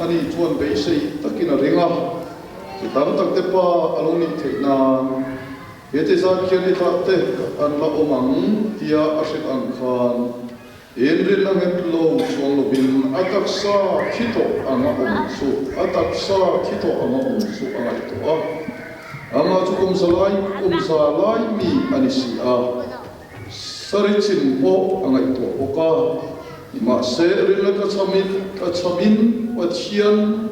ani chuan beisei takin a ring a, chi tam tak te pa a lo nih theih nan he ti zat khian i thlah te an la awm ang tia a hrilh ang khan inrinna nghet lo chuang lovin a taksa thi tawh anga awm chu a taksa thi tawh anga awm chu a ngaihtuah a, amah chu kum za lai kum za lai mi a ni si a. Sari chin pawh a ngaihtuah bawk a, mahse rinna ka chhamin ka chhamin Pathian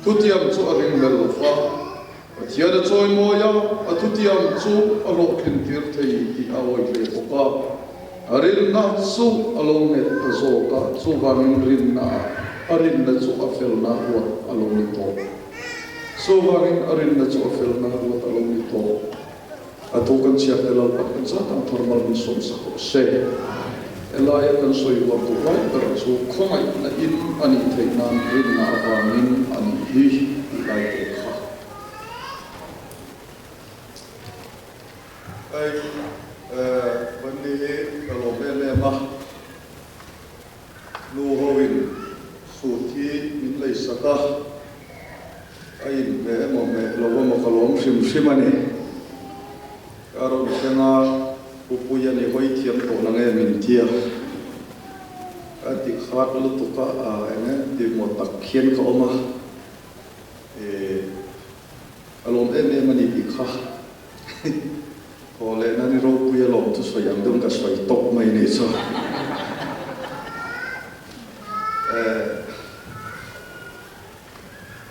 thutiam chu a ring ber lo va, Pathian a chawimawi a, a thutiam chu a hlawhtlin tir thei tih a awi hle bawk a, a rinna chu a lo nghet ta zawk a, chuvangin rinna ah a rinna chu a felna ruat a lo ni tawh. Chuvangin a rinna chu a felna ruat a lo ni tawh. A thu kan chhiat te Lalpan kan zat ang thar mal min sawm sak rawh se. Helaia kan sawi huam duh lai ber chu khawngaihna in a nih theih nan rinna avangin a nih hi tih lai te kha. Hei Bunny hi ka lawm em em a, nu ho in suit hi min lei sak a. A inhmeh emaw hmeh lo emaw ka lawm hrim hrim a ni. Ka rawn thleng a, Pupuia ni hawi thiam tawh na nge min tia? Ka ti khat lutuk a, a eng em ti maw tak khian ka awm a, e ka lawm em em a ni tih kha thaw leh na ni ropuia lawm chu sawi ang deuhin ka sawi tawp mai ni chu. E.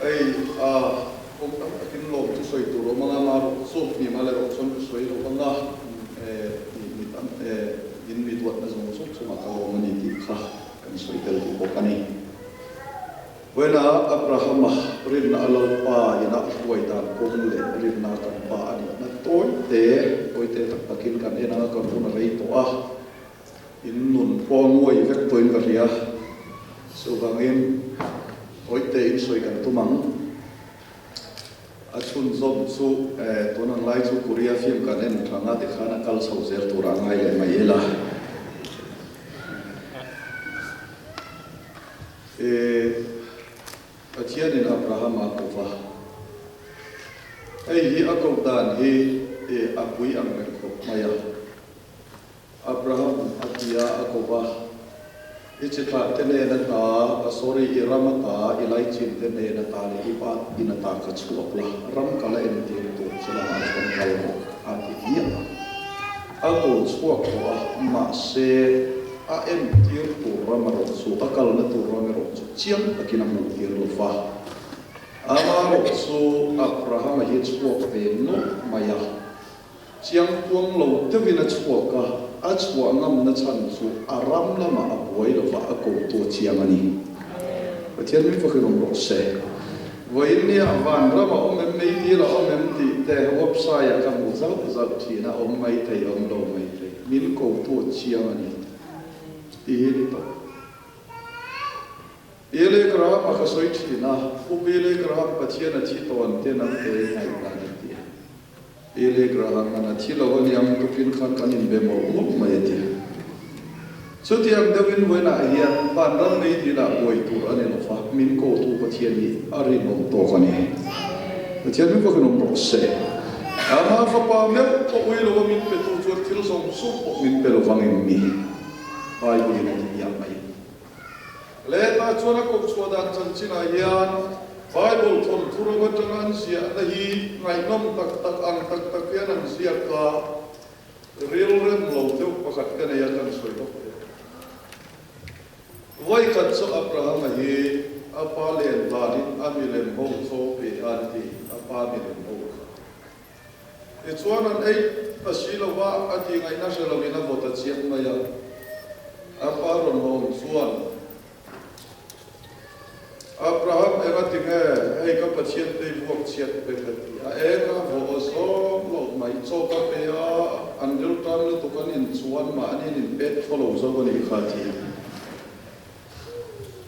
Hei a awm tam takin lawm chu sawi tur awm anga ma rawh chu mi ma leh rawh chuan ka sawi lo anga mi mi tam in mi duatna zawng zawng chungah ka lawm a ni tih kha kan sawi tel duh bawk a ni. Vawiina Abrahama rinna a Lalpa ina a hruai dan kawng leh rinna kan pa a nihna tawi te tawi te tak takin kan en anga kan hun a rei tawh a, In nun pawh a nguai vek pawhin ka hria. Chuvangin awihte in sawi kan tum ang. A chhunzawm chu tun ang lai chu Korea film kan en thang a tikhan a kal chho zel tur a ngai leh mai ila. Pathianin Abraham a ko va. Hei hi a koh dan hi a pui ang reng khawp mai a. Abraham a ti a, a ko va. I chithlah te nen a ta, a sorry, i ram a ta, i laichin te nen a ta leh i pa in a ta kha chhuak la, ram kal a entir tur che lamah chuan kal rawh, a ti hmiah a. A ko chhuak tawh a, mahse, a entir tur ram erawh chu, a kalna tur ram erawh chu chiang takin a hmuhtir lo va. Amaherawh chu Abraham-a hi a chhuak ve nawlh mai a. Chiang kuang lo deuhin a chhuak a, a chhuah ngamna chhan chu a ram lamah a buai lova a kotu a chiang a ni. Pathian min fakin awm rawh se. Vawiin nia van ram a awm em, meidil a awm em tih te website ah ka hmu zauh zauh thin a, awm mai thei, awm lo mai thei. Min kotu a chiang a ni tih hi ni tawh. Billy Graham a ka sawi thin a, Pu Billy Graham Pathian a thi tawh an ten an te ngaihdan an ti a. Billy Graham an a thi lo aniang tukin khan kan inbe mawlh mawlh mai a ti. Chutiang deuhin vawiinah hian vanram mei dilah buai tur a ni lo va, min kotu Pathian hi a rinawm tawk a ni. Pathian min vakin awm rawh se. Ama fapa meuh pawh ui lova min petu chuan thil zawng zawng pawh min pe lovangin mi Bible-in a ti miah mai. Lehkha chuan a kohchhuah dan chanchinah hian Bible thawnthu ram atanga an ziahna hi ngaihnawm tak tak ang tak tak hian an ziak a, rilrem lo deuh pakhat ka nei a kan sawi bawk teh. Vawikhat chu Abrahama hi a pa len danin a milem ho chaw pe a an ti, a pa milem ho kha. Tichuan an ei ta si lo va, a tih ngaihna hre lovin a vaw ta chiang mai a. A pa rawn hawng chuan, Abraham, enga ti nge hei ka Pathian te i vuak chhiat pe ka ti a, eng a vaw zawng lo mai, chaw ka pe a, an riltan lutuk an inchuan mahni an inpet khaw lo zo a nih kha a ti a.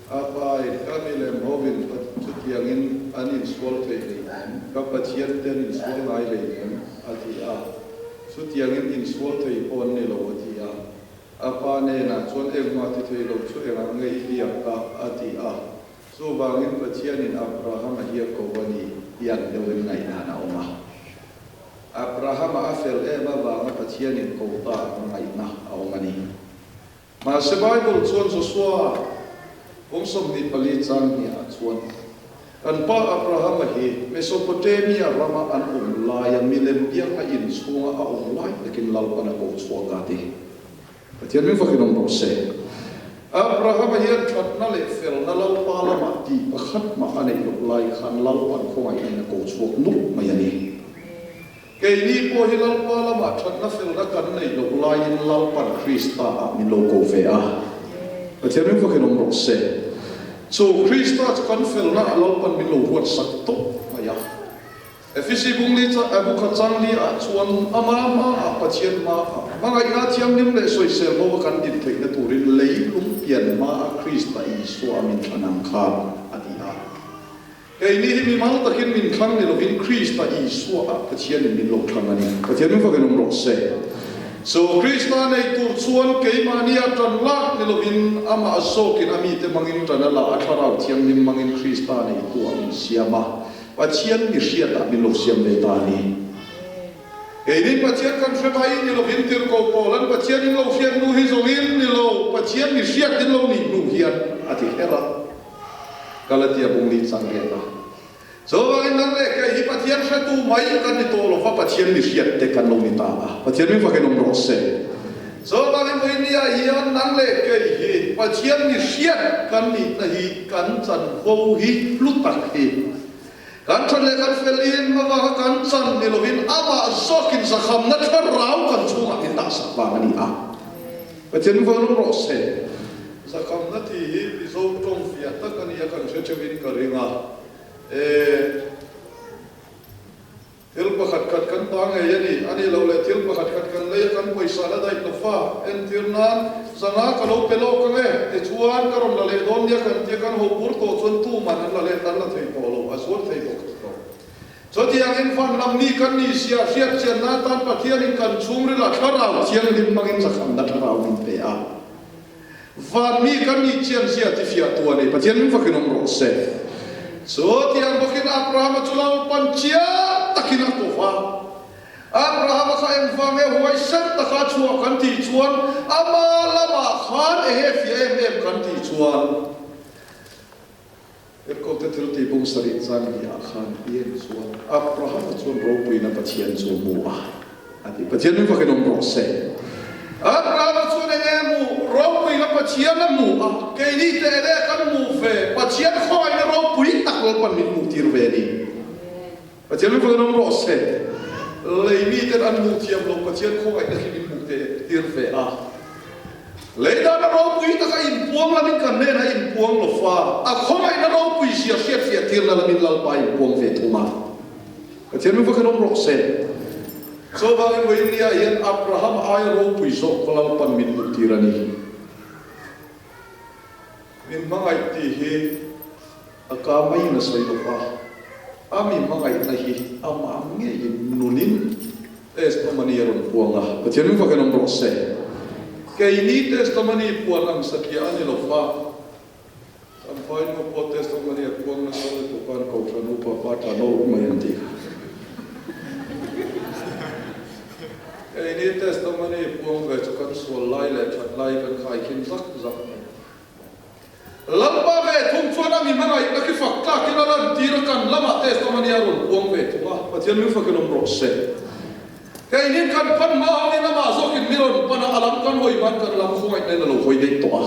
A pa in ka milem ho in chutiangin an insual thei hleinem, ka Pathian te an insual ngai hleinem, a ti a. Chutiangin insual thei pawh an ni lo, a ti a. A pa hnenah chuan engmah ti thei lo chu engah nge i biak a, a ti a. Chuvangin Pathianin Abrahama hi a ko a ni tih ang deuhin ngaihdan a awm a. Abrahama a fel em avanga Pathianin ko ta ang ngaihna a awm a ni. Mahse Bible chuan Josua kum 24 chang hniahah chuan kan pa Abrahama hi Mesopotamia rama an awm laia milem biakna inchhunga a awm lai takin Lalpan a ko chhuak a ti. Pathian min fakin awm rawh se. Abrahama hian thatna leh felna Lalpa lamah tih pakhat mah a neih loh lai khan Lalpan khawngaihna in a ko chhuak nuk mai a ni. Keini pawh hi Lalpa lamah thatna felna kan neih loh laiin Lalpan Krista ah min lo ko ve a. Pathian min fakin awm rawh se. Chu Krista chu kan felna ah Lalpan min lo huatsak tawp mai a. Efesi bungli cha a bukha changli ah chuan ama hma ah Pathian hma ah hmangaihna thianghlim leh sawisel bo a kan din theihna turin lei lung pian hma a Krista Isua a min thlan ang kha a ti a. Keini hi mimal takin min thlang ni lovin Krista Isua ah Pathianin min lo thlang a ni. Pathian min fakin awm rawh se. Chu Krista nei tur chuan keimahni a tan lak ni lovin amah zawkin a mite hmangin tan a la a Thlarau Thianghlim hmangin Krista neitu ah min siam a. Pathian mi hriatah min lo siam ve ta a ni. Keini Pathian kan hre mai ni lovin tirhkoh pawl an Pathian in lo hriat hnu hi zawngin ni lo, Pathian mi hriat in lo nih hnu hian a ti kher a. Galatia bung li chang riat a. Chuvangin nang leh kei hi Pathian hretu mai kan ni tawh lova Pathian mi hriat te kan lo ni ta a. Pathian min fakin awm rawh se. Chuvangin vawinia hian nang leh kei hi Pathian mi hriat kan nihna hi kan chanvo hi hlu tak hi. Kan that leh kan fel in avanga kan chan ni lovin amah zawkin zakhamna thlarau kan chhungah min dahsak vang a ni a. Pathian vang rawh se. Zakhamna tih hi Mizo tawng fiah tak a ni a kan hre theuhin ka ring a. E. Thil pakhat khat kan ta ngei a ni. A nih loh leh thil pakhat khat kan lei a, kan pawisa la daih lo fa. Entir nan, Zanga ka lo pe lawk ang e, tichuan ka rawn la leh dawn nia kan tia kan ho pur tawh chuan tuman an la let an la thei tawh lo, a zuar thei bawk hek lo. Chutiangin van lam mi kan nih sia hriat chianna atan Pathianin kan chhungrilah thlarau thianghlim hmangin zakhamna thlarau min pe a. Van mi kan nih chian zia ti fiah tu a ni. Pathian min fakin awm rawh se. Chu tiang bawkin Abrahama chu Lalpan chiang takin a ko va. Abrahama kha engvang nge huaisen taka chhuah kan tih chuan ama lamah khan enge fiah em em kan tih chuan Erkote thil tih bung sarih chang ni ah khan Ian chuan Abrahama chuan ropuina Pathian chu a hmu a, a ti. Pathian min fakin awm rawh se. Abrahama chuan eng nge hmuh? Ropuina Pathian a hmu a, keini te eng nge kan hmuh ve? Pathian khawngaihna ropui tak Lalpan min hmuh tir ve a ni. Pathian min fakin awm rawh se. Lei miten an hmuh thiam lo Pathian khawngaihna khi min hmuh tir ve a. Lei dana ropui taka inpuang lamin kan hnenah inpuang lo fa, a khawngaihna ropui zia hriatfiah tirna lamin Lalpa inpuang ve thung a. Pathian min fakin awm rawh se. Chuvangin vawiinniah hian Abraham aia ropui zawk ka Lalpan min hmuh tir a ni. Min hmangaih tih hi a ka maiin a sawi lo va, a mi hmangaihna hi amah ngeiin nunin testimony a rawn puang a, Pathian min fakin awm rawh se. Keini testimony puan ang satliah a ni lo va, Champhai nu pawh testimony a puang nasa lutuk a, an kohhran upa pa tla nawlh mai an ti kha. Keini testimony puang ve chu kan sual lai leh that lai kan khaikhin zak zak mai. Lalpa ve thung chuan a mi hmangaihna khi fak tlakin a lantir a, kan lamah testimony a rawn puang ve thung a, Pathian min fakin awm rawh se. Keinin kan pan hma hawngin amah zawkin mi rawn pan a, a lam kan hawi hman kan lam khawngaihna in a lo hawi daih tawh a.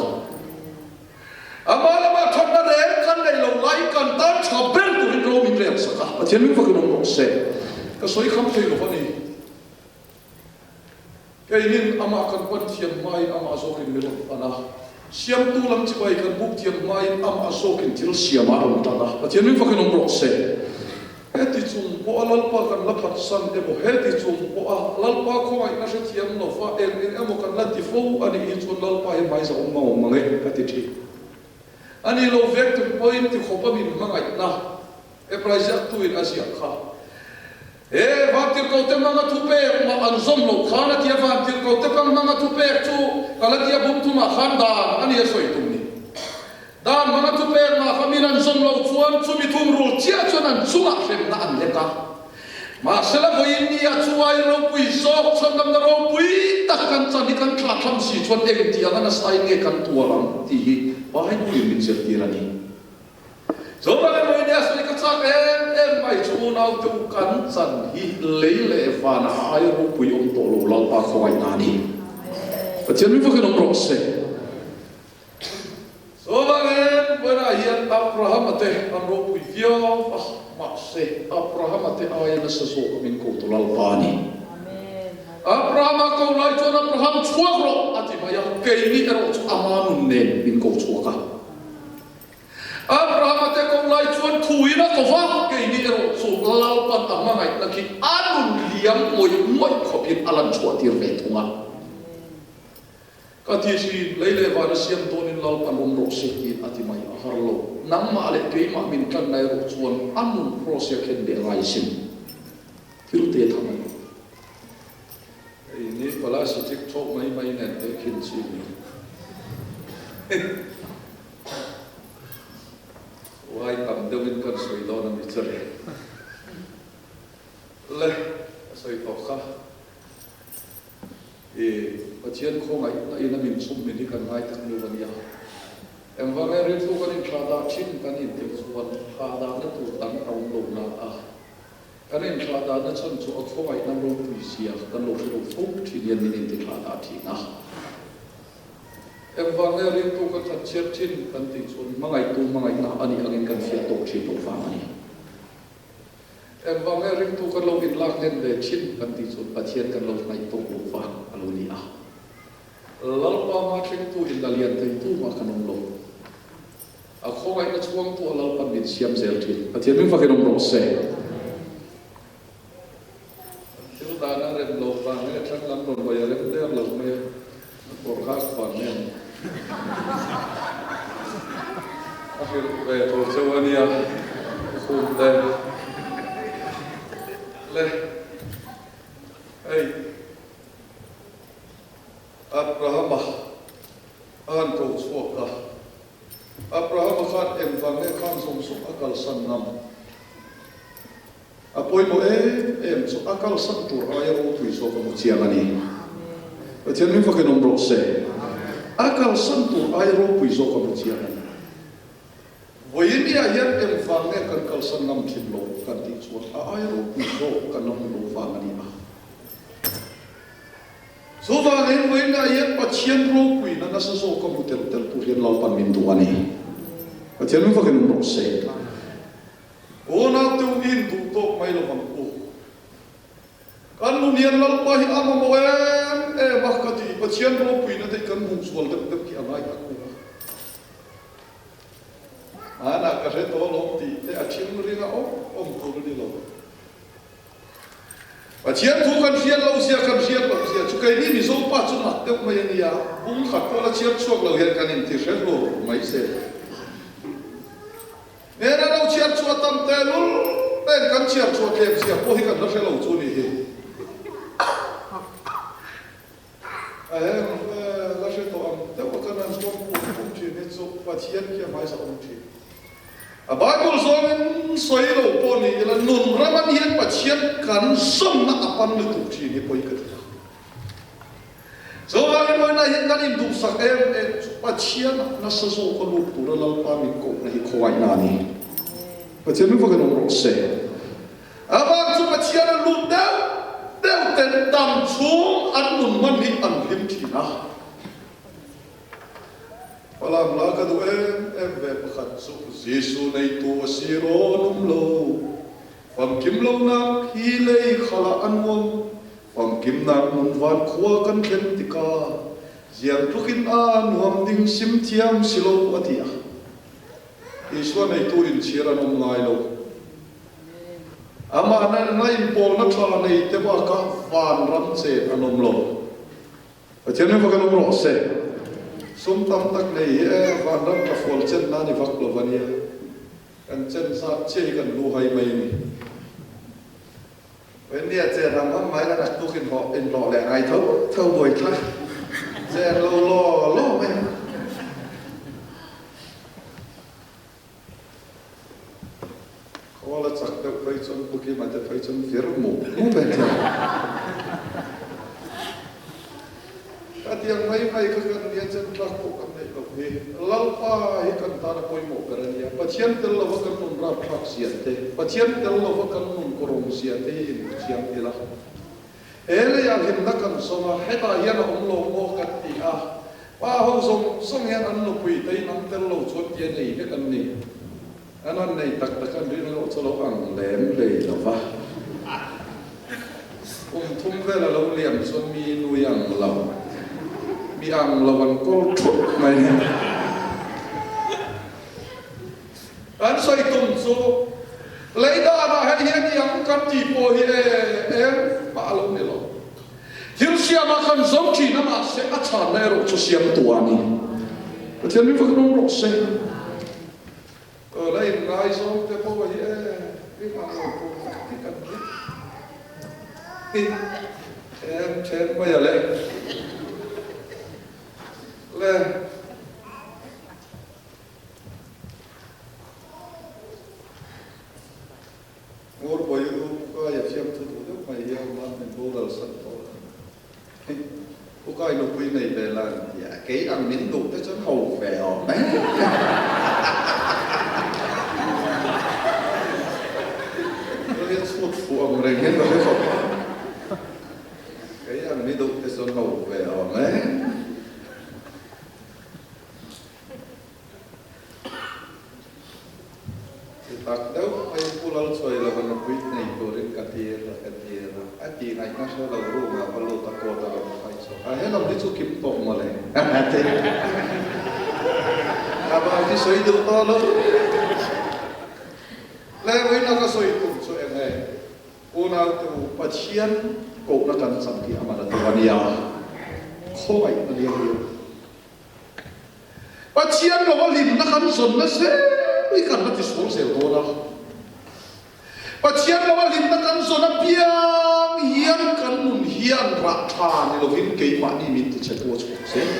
Amah lamah thatna reng kan nei lo laiin kan tan tha ber turin ro min rel sak a, Pathian min fakin awm rawh se. Ka sawi kham thei lo a ni. Keinin amah kan pan thiam hmain amah zawkin mi rawn pan a, Siamtu lam chibai kan buk thiam hmain amah zawkin thil siam a rawn tan a, Pathian min fakin awm rawh se. Heti chung pawha Lalpa kan la phatsan emaw, heti chung pawha Lalpa khawngaihna hrethiam lova eng eng emaw kan la ti fo a nih hi chuan Lalpa hi hmaiza awm mang awm mang e ka ti thin. A ni lo vek tum pawhin ti khawpa min hmangaihna Hebrai ziaktuin a ziah kha. He vantirhkohte hmanga thupek mah an zawm loh khan a tia vantirhkohte pang hmanga thupek chu Galatia bum thumah khan dan a ni a sawi tum ni. Dan hmanga thupek mah kha. thlamin an zawm loh chuan chumi thungrul chiah chuan an chungah hremna an lek a. Mahsela vawiin ni ah chu ai ropui zawk chhandamna ropui tak kan chan hi kan thlahthlam si chuan engtiang a nasa in nge kan tuar ang tih hi Bible in min zirtir a ni. Chuvangin vawiin ni ah sawi ka chak em em mai chu unaute u kan chan hi lei leh van ah ai ropui awm tawh lo Lalpa khawngaihna a ni. Pathian min vakin awm rawh se. Chuvangin, vawiinah hian Abrahama te an ropui viau a, mahse, Abrahama te aia nasa zawk a min ko tu Lalpa a ni. Abrahama ko lai chuan Abraham chhuak rawh a ti mai a, keini erawh chu ama nun nen min ko chhuak a. Abrahama te ko lai chuan thuin a ko va, keini erawh chu Lalpan a hmangaihna khi a nun liam ngawih ngawih khawpin a lan chhuah tir ve thung a. Ka ti thin, lei leh van a siam dawnin Lalpan awm rawh se tiin a ti mai a har lo. Nangmah leh keimah min tan nai rawh chuan a nun kraws hi a khen beh ngai sin. Thil te tham a ni. Hei ni palasitic thawk mai mai nen te khin chi ni. Uai tam deuhin kan sawi dawn a mi che le. Le, ka sawi tawh kha. I Pathian khawngaihna in a min chhum min hi kan ngai tak nu a nia. Engvang nge rilru kan inthlah dah thin kan intih chuan thlah dahna tur dang a awm lo na a. Kan inthlah dahna chhan chu a khawngaihna ropui zia kan lo hre lo fo thin hian min intithlah dah thin a. Engvang nge rilru kan that chhiat thin kan tih chuan hmangaihtu hmangaihna a nih angin kan fiah tawk thin lo vang a ni. Engvang nge ringtu kan lo inlak hlen ve thin kan tih chuan Pathian kan lo hnaih tawk lo va a lo ni a. Lalpa hma thlengtu in la lian thei tu mah kan awm lo. A khawngaihna chhuangtu a Lalpan min siam zel thin. Pathian min fakin awm rawh se. An thil dan a rem lo vang nge thlang lam rawn hawi a rem der lo mai a, a kawr hak vang nge ni. A hrilh ve tur cheu a nia, khum te le hei Abrahama a han ko chhuak a, Abrahama khan engvang nge khan zawng zawng a kalsan ngam? A pawimawh em em chu a kalsan tur aia ropui zawk a hmu chiang a ni. Pathian min fakin awm rawh se. A kalsan tur aia ropui zawk a hmu chiang a ni. Vawinia hian engvang nge kan kalsan ngam thin lo kan tih chuan a aia ropui zawk kan la hmu lo vang a ni a. Chuvangin vawinia hian Pathian ropuina nasa zawk a hmu tel tel tur hian Lalpan min duh a ni. Pathian min fakin awm rawh se. Unau te u in duh tawk mai lo ang u. Kan nun hian Lalpa hi a mamawh em em a ka ti. Pathian ropuina te hi kan hmuh zual deuh deuh hi a ngai tak mai a. Hmanah ka hre tawh alawm tih te a thim ring a awm awm tur a ni lo. Pathian thu kan hriat loh zia kan hriat loh zia chu keini Mizo pa chu mak deuh mai a nia, pum khat pawh la chhiar chhuak lo hian kan inti hre hlur mai se. Hmel a lo chhiar chhuah tam tehlul nen kan chhiar chhuah tlem zia pawh hi kan la hre lo chu ni hi. A heng la hre tawh ang deuh a kan han hrawm pum pum thin hi chu Pathian khi a hmaisa awm thin. A Bible zawngin sawi lo pawh ni ila nun ram an hian Pathian kan zawmna a pan lutuk thin hi pawi ka ti a. Chuvangin vawiinah hian kan induhsak em em chu Pathian nasa zawka lut tura Lalpa min kohna hi khawngaihna a ni. Pathian min vakin awm rawh se. Avang chu Pathian a lut deuh deuh ten dam chhung an nun hman hi an hlim thin a. Falam la ka duh em em ve pakhat chu Jesu neitu a si rawn awm lo. Famkim lonak hi lei khalah a nuam. Famkimnak hmun van khua kan thlen tikah ziang tlukin a nuam ding sim thiam si lo a ti a. Isua neitu inchhir an awm ngai lo. Amah nen a inpawlna tha nei te bakah vanram chen an awm lo. Pathian min va kan awm rawh se. Sum tam tak nei hi e vanram tlafual chen na ni vak lo a nia. Kan chen zat chiah hi kan lu hai mai a ni. India chen ang ang mai la naktuk in hlawh in hlawh leh ngai tho tho buai thla chen lo law law mai ang. Aw la chak deuh phei chuan Pu Kima te phei chuan vir mup mup e tia. Ka tiang mai mai kha kan nia chen tlak pawh kan neih loh hi. Lalpa hi kan tan a pawimawh ber a nia. Pathian tel lova kan nun rapthlak zia te, Pathian tel lova kan nun kawrawng zia te hi inhmu chiang ila. He leiah hlimna kan zawng a, hetah hian a awm lo maw kan ti a, pa ho zawng zawng hian an nupui te in an tel lo chuan tia nei vek an ni. An han nei tak tak an rin erawh chu lo ang lem lei lo va. Kum thum vel a lo liam chuan mi nui ang lo, mi ang lo an kawl thup mai. Kan sawi tum chu lei danah hei hi a ni ang kan tih pawh hi e eng mah a lo ni lo. Thil siamah kan zo thin a mahse a chhanna erawh chu siam tu a ni. Pathian min fak rawng rawh se. Aw la inngaizawng te pawh hi e ring ang lo pawh vek hi kan ni. Hi em then mai a le. Le. Ngur bawi u Ukai a fiamthu duh deuh mai hi a awm a, min boral san tawh a. Ukai nupui nei ve la an ti a, kei ang min duh te chuan ho ve awm e. Chu hian chhut fuh ang reng hian ka hre khawp a, kei ang mi duh te chuan ho ve awm e. Ti tak deuh mai Pu Lalchhuailova nupui nei turin ka tir a, ka tir a, a tih ngaihna hre lo room ah va lut a coat a rawn khai chhuak a, he lam hi chu kim tawh mawle a ti. A bak hi sawi duh tawh lo. Le vawiin a ka sawi tum chu eng nge? Unaute u, Pathian kohna kan cham hi a man a tu a nia, khawngaih a nia hi. Pathian lo a hlimna kan zawn nasa hi kan la tisual zel dawn a. Pathian lo a hlimna kan zawn apiang hian kan nun hian rah tha ni lovin keimahni min tichhe tu a chhuak zel.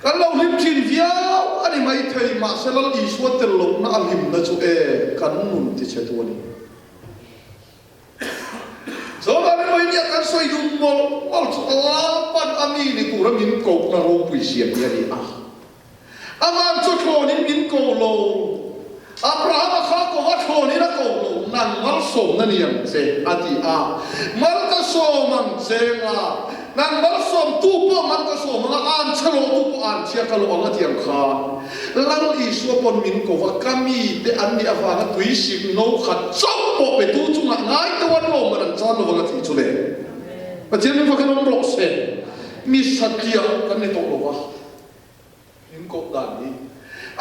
Kan lo hlim thin viau a ni maithei, mahse Lal Isua tel lohna a hlimna chu e kan nun tichhe tu a ni. Chuvangin vawinia kan sawi duh mawlh mawlh chu Lalpan a mi ni tura min kohna ropui siam hi a ni a. Amah chu thlawnin min ko lo. Abrahama kha kova thlawnin a ko lo, nang malsawmna ni ang che, a ti a. Mal ka sawm ang che nga, nang malsawmtu pawh mal ka sawm ang a, an che lawhtu pawh an chhia ka lawh ang a ti ang kha. Lal Isua pawn min ko va, ka mite an nih avanga tui sik no khat chauh pawh petu chungah ngai deuh an lawm man an chan lovang a tih chu le. Pathian min fakin awm rawh se, mi satliah kan ni tawh lo va, min koh dan hi.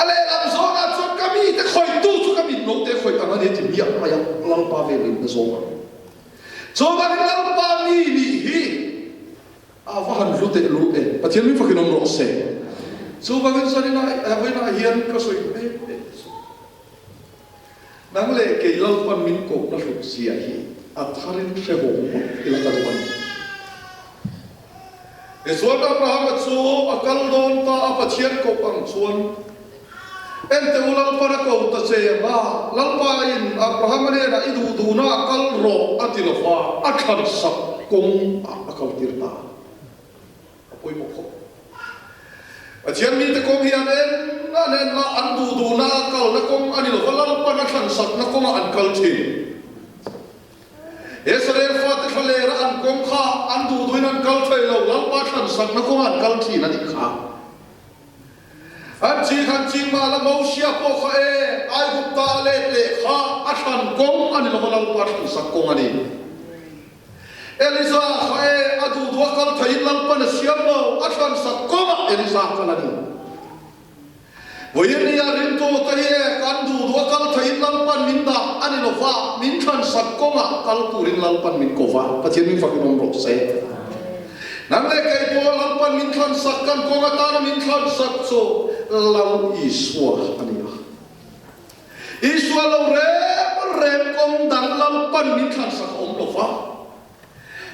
A lehlam zawnah chuan ka mite khawihtu chu ka mit no te khawih ang a ni a ti miah mai a, Lalpa velin na zawng ang. Chuvangin Lalpa mi nih hi A va han hlu teh lul e, Pathian min fakin awm rawh se. Chuvangin zaninah vawiinah hian ka sawi mek mek chu nang leh kei Lalpan min kohna hluk zia hi a tharin hrehawm ngawt ila ka duh a ni. Tichuan Abrahama chu a kal dawn ta a, Pathian koh ang chuan Ente u Lalpan a ko ta che ang a, Lalpain Abrahama hnenah i duh duhna a kal rawh a ti lo va, a thlan sak kawng ah a kaltir ta. A pawimawh khawp. Pathian mite kawng hi an en an en a, an duh duhna a kalna kawng a ni lo va, Lalpan a thlan sakna kawngah an kal thin. Israel fate thla lera an kawng kha an duh duhin an kal thei lo, Lalpa thlan sakna kawngah an kal thin a nih kha. An chi khan ching mah la Mosia pawh kha e, Aigupta a let leh kha a thlan kawng a ni lo va, Lalpa thlan sak kawng a ni. Elisa kha e, a duh duh a kal theiin Lalpan a siam lo, a thlan sak kawngah Elisa kal a ni. Vawiin nia ringtu te hi e, kan duh duh a kal theiin Lalpan min dah a ni lo va, min thlan sak kawngah kal turin Lalpan min ko va, Pathian min fakin awm rawh se. Nang leh kei pawh Lalpan min thlansak, kan kawng atana min thlansak chu Lal Isua a ni a. Isua lo rem rem kawng dang Lalpan min thlansak a awm lo va.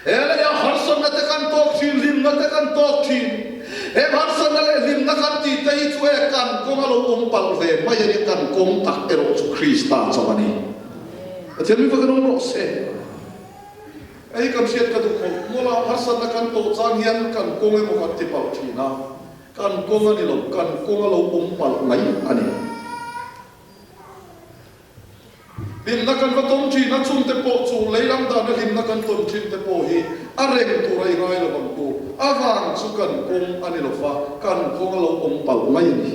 He leiah harsatna te kan tawk thin, hlimna te kan tawk thin. Heng harsatna leh hlimna kan tih te hi chu e kan kawng a lo awm palh ve mai a ni, kan kawng tak erawh chu Krista chauh a ni. Pathian mi va kan awm rawh se. Hei kan hriat ka duh khawp, mawla harsatna kan tawh chang hian kan kawng emaw kan ti palh thin a, kan kawng a ni lo, kan kawng a lo awm palh mai a ni. Hlimna kan va tawn thin a, chungte pawh chu lei lam dana hlimna kan tawn thin te pawh hi a reng tur a i ngai lo ang u. A vang chu kan kawng a ni lo va, kan kawng a lo awm palh mai a ni.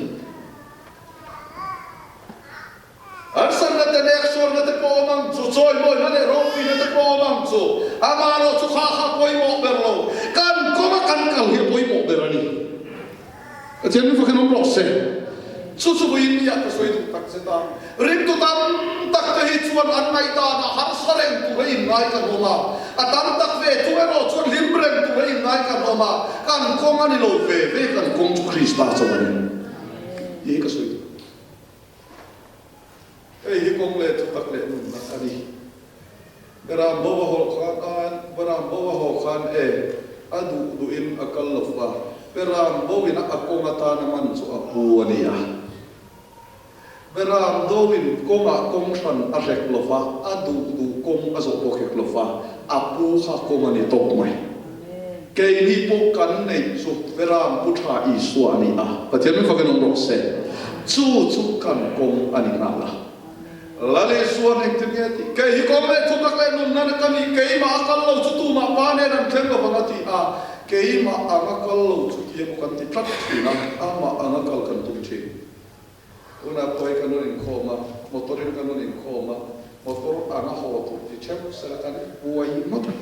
Harsatna te nek sualna te pawh awm ang chu, chawimawina leh ropuina te pawh awm ang chu, amaherawh chu kha kha pawimawh ber lo, kan kawnga kan kal hi a pawimawh ber a ni. Pathian min fakin awm rawh se. Chu chu vawiin nia ka sawi duh tak zet a. Ringtu tam tak te hi chuan an ngaihdan ah harsa reng tur a inngai kan awm a, a tam tak ve thung erawh chuan hlim reng tur a inngai kan awm a, kan kawng a ni lo ve ve, kan kawng chu Krista chauh a ni tih hi ka sawi duh. Hei hi kawng leh thutak leh nunna a ni. Beram bo a haw khan an, Beram bo a haw khan e, a duh duhin a kal lo va, Beram bo in a kawng atana man chu a pu a nia. Beram do in kawngah kawng hran a hrek lo va, a duh duh kawng a zawh pawh khek lo va, a pu kha kawng a ni tawp mai. Keini pawh kan neih chu Beram Pu Tha Isua a ni a, Pathian min fakin awm rawh se. Chu chu kan kawng a ni nghal a. Lal Isua engtin nge a tih? Kei hi kawng leh thutak leh nunna na ka ni, keimah a kal lo chu tumah Pa nen an thleng lovang a ti a, keimah anga kal lo chu ti emaw kan ti tlat thin a, amah anga kal kan tum thin. Tunah pawh hi kan rawn inkhawm a, motor in kan rawn inkhawm a, motor anga haw tur ti theuh sela kan buai ngawt a,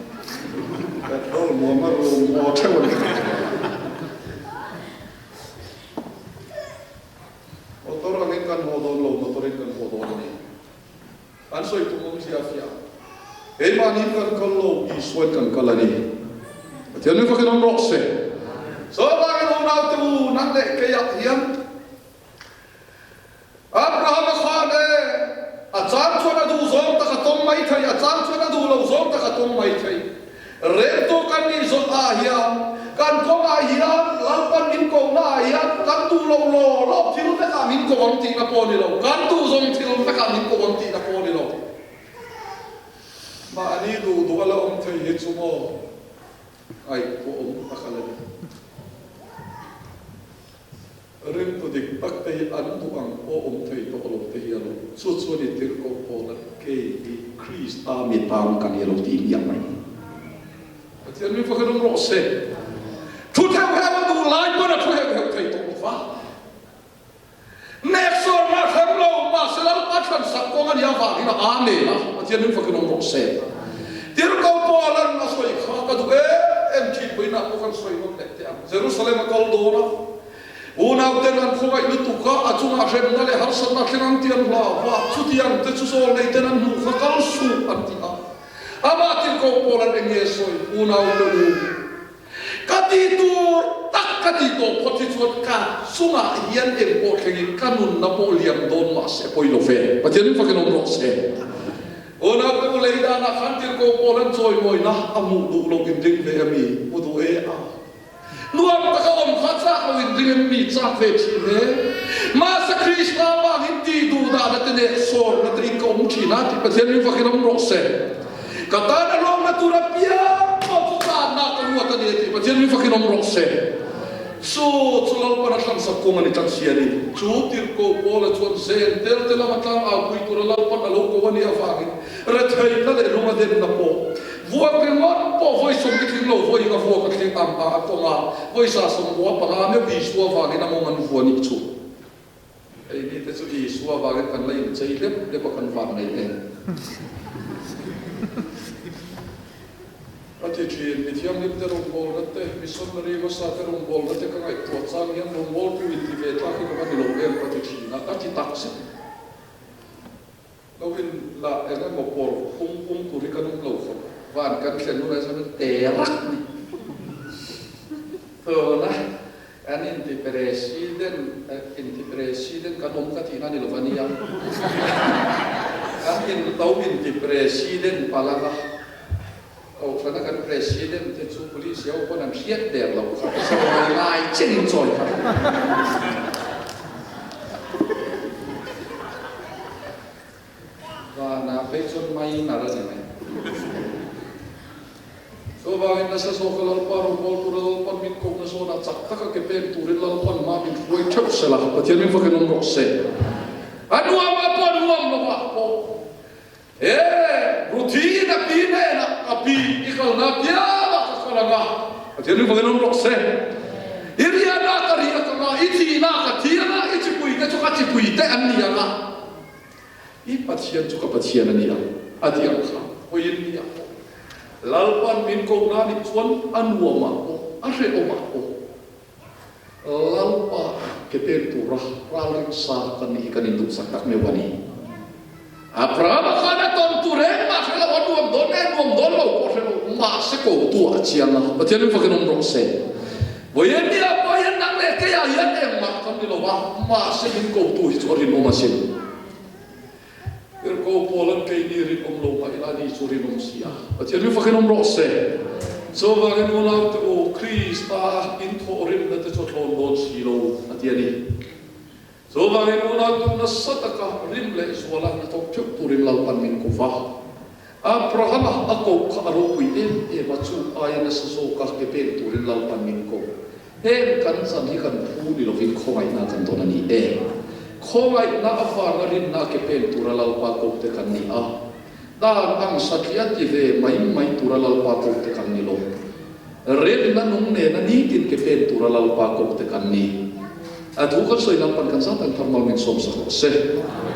petrol muam a rum haw theuh a ni. Motor angin kan haw dawn lo, motor in kan haw dawn a ni. An sawi tum awmzia a fiah. Keimahni kan kal lo, Isuain kan kal a ni. Pathian min fakin awm rawh se. Chuvangin unaute u, nang leh keiah hian Abrahama khan e, a chang chuan a duh zawng tak a tawng mai thei, a chang chuan a duh lo zawng tak a tawng mai thei. Remtu kan nih zawh ah hian, kan kawng ah hian, Lalpan min kohna ah hian kan duh lo law law thil vek ah min ko ang tihna pawh a ni lo, kan duh zawng thil vek ah min ko ang tihna pawh a ni lo. Mahni duh duh a la awm thei hi chu maw ngaih pawh awm tak a la ni. Ringtu dik tak te hi an duh ang pawh awm thei tawh lo te hi a lo. Chu chu a ni tirhkoh Paula kei hi Krista mi tan ka ni lo tih hmiah mai. Pathian mi pakhat awm rawh se. Thu theuh heuh a duh lai pawn a thu heuh heuh thei tawh lo va. Neksawnna hrem lo mahse Lalpa thlansak kawng a nih avangin a amen a, Pathian min fakin awm rawh se. Tirhkoh Paula'n a sawi kha ka duh em em thin vawiinah pawh kan sawi ngawt leh teh ang. Jerusalem a kal dawn a, unauten an khawngaih lutuk a, a chungah hremna leh harsatna thleng ang tih an hlau a, chutiang te chu sawl nei ten an hmuh kha kal suh an ti a. Amah Tirhkoh Paula'n eng nge sawi? Unaute u, Ka tih tur tak ka tih tawh phawt hi chuan ka chungah hian eng pawh thlengin ka nunna pawh liam dawn mah se pawi lo ve. Pathian min fakin awm rawh se. Unau te u lei danah khan tirhkoh pawl an chawimawina a hmuh duh lo in ring ve a mi? Hmu duh e a. Nuam taka awm kha chak lo in ring em mi? Chak ve thin e. Mahse Krista vangin tih duh dahna te leh sawrna te in ka awm thin a tih Pathian min fakin awm rawh se. Ka tan a lawmna tur apiang pawh chu tanna ka ruat a ni a ti. Pathian min fakin awm rawh se. Chu chu Lalpan a thlansak kawng a ni tlat si a ni. Chu tirhkoh Paula chuan zen tel te lama tlang aupui tura Lalpan a lo ko a nih avangin retheihna leh lung a denna pawh vuak ringawt pawh vawi sawm i tling lo vawi inga vuak a tling ang a a tawng a, vawisa 15 meuh Isua avangin a mawng an vua nih chu. Hei mite chu Isua avangin kan la inchei hlep hlep a kan van nei em? A ti thin, mi thianghlim te rawngbawlna te, missionary hmasa te rawngbawlna te ka ngaihtuah chang hian rawngbawltu inti ve tlak hi ka va ni lo em ka ti thin a, ka ti tak zet. Lo in la eng emaw pawr phung pung tur hi kan awm lo khawp. Van kan thlen hunah chuan an te rak ni. Tawna kan inti president inti president kan awm ka tihna ni lo va nia. Kan in lo inti president palanga. Kohhrana kan President te chu Police ho pawn an hriat der lo kha chawi ngai chen chawi kha. Vanah phei chuan minor a ni mai. Chuvangin nasa zawka Lalpa rawngbâwl tura Lalpan min kohna zawnah chak taka ke pêk turin Lalpan mah min hruai ṭheuh se la, Pathian min fakin awm rawh se. A nuamah pawh a nuam lovah pawh he Ruthiin a pi hnenah ka pi i kalna piangah ka kal ang a, Pathian min fakin awm rawh se. I riahna ka riah ang a, i thihna ka thi ang a, i chipuite chu ka chipuite an ni ang a. I Pathian chu ka Pathian a ni ang, a ti ang kha hawiin ni ang pawh. Lalpan min koh na nih chuan a nuamah pawh, a hrehawmah pawh Lalpa ke pek tura ralring sa kan nih hi kan induhsak tak meuh a ni. Abrahama khan a tawn tur engmah hre lo, a nuam dawn nge nuam dawn lo pawh hre lo, mahse kotu ah a chiang a, Pathian min fakin awm rawh se. Vawiin nia pawh hian nang leh keiah hian engmah kan ni lo a, mahse min kotu hi chu a rinawm asin. Irko Paul an keini rinawm lo mah ila ni chu rinawm si a, Pathian mi fakin awm rawh se. Chuvangin unaute u, Krista in thawhrimna te chu a thlawn dawn si lo, a ti a ni. Chuvangin unaute u, nasa taka rim leh zuala hnathawk theuh turin Lalpan min ko va. Abrahama a koh kha a ropui em em a, chu aia nasa zawka ke pek turin Lalpan min ko. Heng kan chan hi kan phu ni lovin khawngaihna kan dawn a ni e. Khawngaihna avanga rinna ke pek tura Lalpa koh te kan ni a, dan ang satliah ti ve mai mai tura Lalpa koh te kan ni lo. Rinna nung nena nitin ke pek tura Lalpa koh te kan ni. A thu kan sawi Lalpan kan zat ang thar mal min sawmsak rawh se.